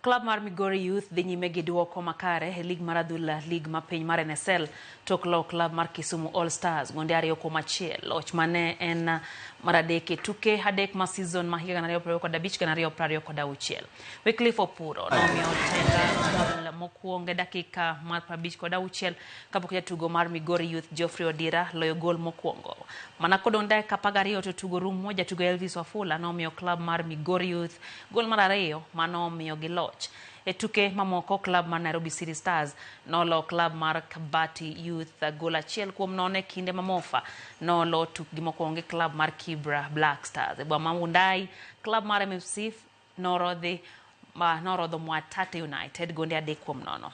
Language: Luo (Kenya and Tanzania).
Klab mar Migori Youth dhi nyime gi duoko makare e lig mar adhula lig ma piny mar NSL tok loyo klab mar Kisumu All Stars gonde 2-1. Loch mane en mar adek e tuke adek ma season ma higa 2025-2026. Wycliffe Opuro nomiyo Tenga gol mokwongo e dakika mar 56 kapok jatugo mar Migori Youth Geoffrey Odira loyo gol mokwongo. Mana kodong' dakika 12 to tugo rumo, jatugo Elvis Wafula nomiyo klab mar Migori Youth gol mar ariyo mano miyogi loch. E tuke mamoko, klab mar Nairobi City Stars nolo klab mar Kabati Youth gol 1-0 e kinde ma Mofa nolo tukgi mokwongo gi klab mar Kibra Black Stars. E boma ma Wundai, klab mar MFC norodhi ma norodho Mwatate United gonde 3-0.